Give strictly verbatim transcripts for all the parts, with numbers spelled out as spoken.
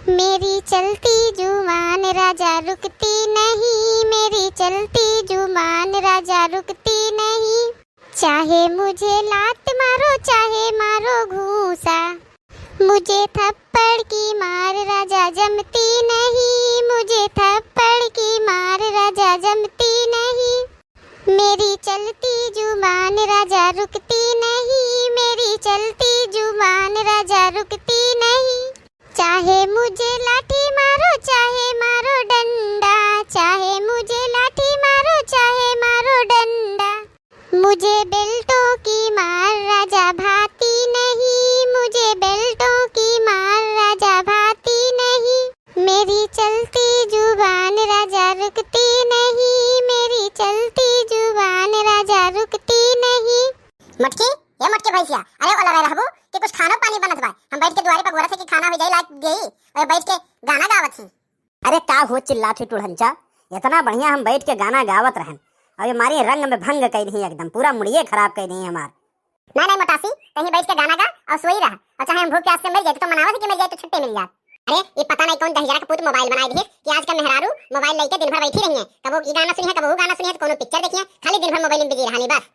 मेरी चलती जुबान राजा रुकती नहीं, मेरी चलती जुबान राजा रुकती नहीं। चाहे मुझे लात मारो, चाहे मारो घूंसा, मुझे थप्पड़ की मार राजा जमती नहीं, मुझे थप्पड़ की मार राजा जमती नहीं। मेरी चलती जुबान राजा रुकती नहीं, मेरी चलती जुबान राजा रुकती नहीं। चाहे मुझे लाठी मारो, चाहे मारो डंडा, चाहे मुझे लाठी मारो, चाहे मारो डंडा, मुझे बेल्टों की मार राजा भाती नहीं, मुझे बेल्टों की मार राजा भाती नहीं। मेरी चलती जुबान राजा रुकती नहीं, मेरी चलती जुबान राजा रुकती नहीं। मटकी, ए मटकी भैंसिया, अरे ओला रहे रहबू कि कुछ खानो पानी बनत बा। हम बैठ के दुआरे पर गोरत है कि खाना हो जाई, लाग गई, और बैठ के गाना गावत ही। अरे का हो चिल्लात ही टुढ़ंचा, इतना बढ़िया हम बैठ के गाना गावत रहन, अब ये मारी रंग में भंग कई दी एकदम, पूरा मुड़िए खराब कई दी हमार। नहीं, नहीं मोटासी, कहीं बैठ के गाना गा और सोई रह, और चाहे हम भूख प्यास से मर जाए तो, तो मनावत है कि मर जाए तो छुट्टी मिल जात। अरे, ये पता नहीं कौन दहिजरा का पूत मोबाइल बनाए दिए कि आजकल मेहरारू मोबाइल लेके दिन भर बैठी रही हैं, कबो ई गाना सुनी है, कबो वो गाना सुनी है, तो कोनो पिक्चर देखिए, खाली दिन भर मोबाइल में बिजी रहनी बस।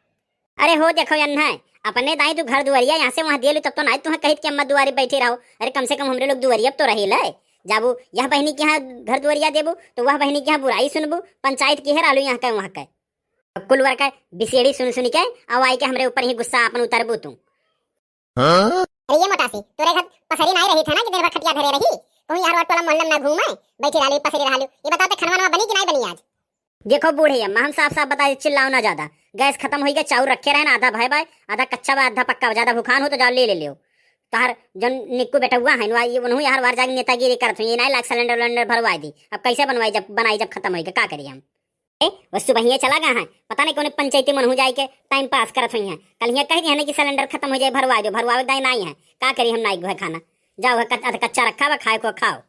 अरे हो देखो यन्ना, अपने दाई तू घर दुआरिया यहाँ से वहाँ दिए लू, तब तो नाई तुहे कहित कि अम्मा दुआरी बैठी रहो। अरे कम से कम हमरे लोग दुआरिया तो रही ले। जाबू यह बहिनी के यहाँ घर दुआरिया देबू तो वह बहिनी के यहाँ बुराई सुनबू, पंचायत की है रहलू यहाँ के वहाँ के। कुल वर्ग के बिसेड़ी सुन सुन के, अब आई के हमरे ऊपर ही गुस्सा आपन उतारबू तू। हाँ? अरे ये मोटासी, तोरे घर पसरी नाई रही था ना कि दिन भर खटिया धरे रही? कहूँ यार टोला मोहल्ला में ना घूमे, बैठी रहलू, पसरी रहलू। ये बताओ तो खनवा नवा बनी कि नाई बनी आज? देखो बूढ़े अम्मा, हम साफ साफ बता दे, चिल्लाओ ना ज्यादा। गैस खत्म होई गया, चाउर रखे रहन, आधा भय बाय, आधा कच्चा बा, आधा पक्का बा। ज्यादा भुखान हो तो जाओ ले ले लियो। तोहर जौन निक्कू बेटउआ है, वा ये उन्हों यार वार जाके नेतागिरी करत हुई, ये नाई लाग सिलेंडर उलेंडर भरवाई दी। अब कैसे बनवाई जब, बनाई जब खत्म होई गया, का करी हम? ए, वो सुबहिए चला गया है, पता नहीं कौन पंचायती मनहू जाए के टाइम पास करत हुई हैं। कल हियाँ कह दिया ना कि सिलेंडर खत्म हो जाए, भरवा दो, भरवावे दाई नाई है, का करी हम नाई गुहे खाना। जाओ, है कच-, अध कच्चा रखा बा, खाए को खाओ।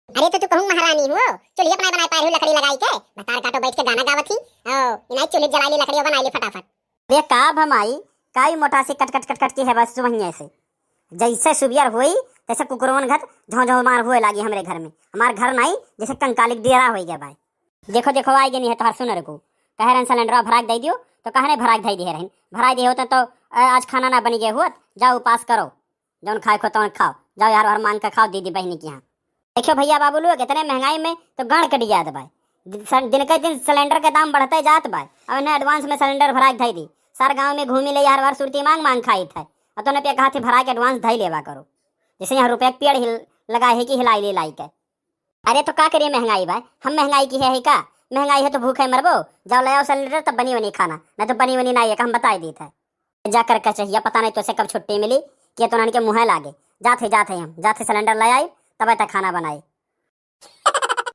अरे तो तू कहूँ महारानी हो, चुल्ही अपना बनाए पाए हो लकड़ी लगाई के, भतार काटो बैठ के गाना गावत ही, ओ, इनाई चुल्ही जलाई ली, लकड़ी बनाई ली फटाफट। अरे का भमाई, काई मोटासी कट कट कट कट की है बस सुबहिए से। जैसे सुबियर होई, तैसे कुकुरवन घत झौं झौं मार हुए लागी हमरे घर में। हमार घर नाई, जैसे कंकालिक डेरा होई गया भाई। देखो, देखो, आइ गनी है तोहार सुनर को। कहे रहन सिलेंडरवा भराक दे दियो, तो कहने भराक धई दिए रहन। भराक दिए होते तो, अ, आज खाना ना बनी गए होत। जाओ उपास करो, जौन खाए को तौन खाओ। जाओ यार, हर मांग के खाओ दीदी बहिनी के यहाँ। देखो भैया बाबू लोग, इतने महंगाई में तो गांड कट जात बा। दिन, दिन के दिन सिलेंडर के दाम बढ़ते जात बा। अब इन्हें एडवांस में सिलेंडर भराक धई दी। सार गांव में घूमी ले यार, हर सुरती मांग मांग खाई थे। और तो पे कहा थे भराक एडवांस धई लेवा करो। जैसे यहाँ रुपया के पेड़ हिल, लगा है कि हिलाई ले लाई के। अरे तो का करिए, महंगाई बा, हम महंगाई की है, है का? महंगाई है तो भूखे मरबो। जाओ ले आओ सिलेंडर, तब बनी बनी खाना, ना तो बनी बनी नाई है, हम बताई दी थे। जाकर कचहिया, पता नहीं तो से कब छुट्टी मिली कि तो उन्हन के मुँह लागे। जात है, जात है, हम जात है सिलेंडर ले आई, तब तक खाना बनाई।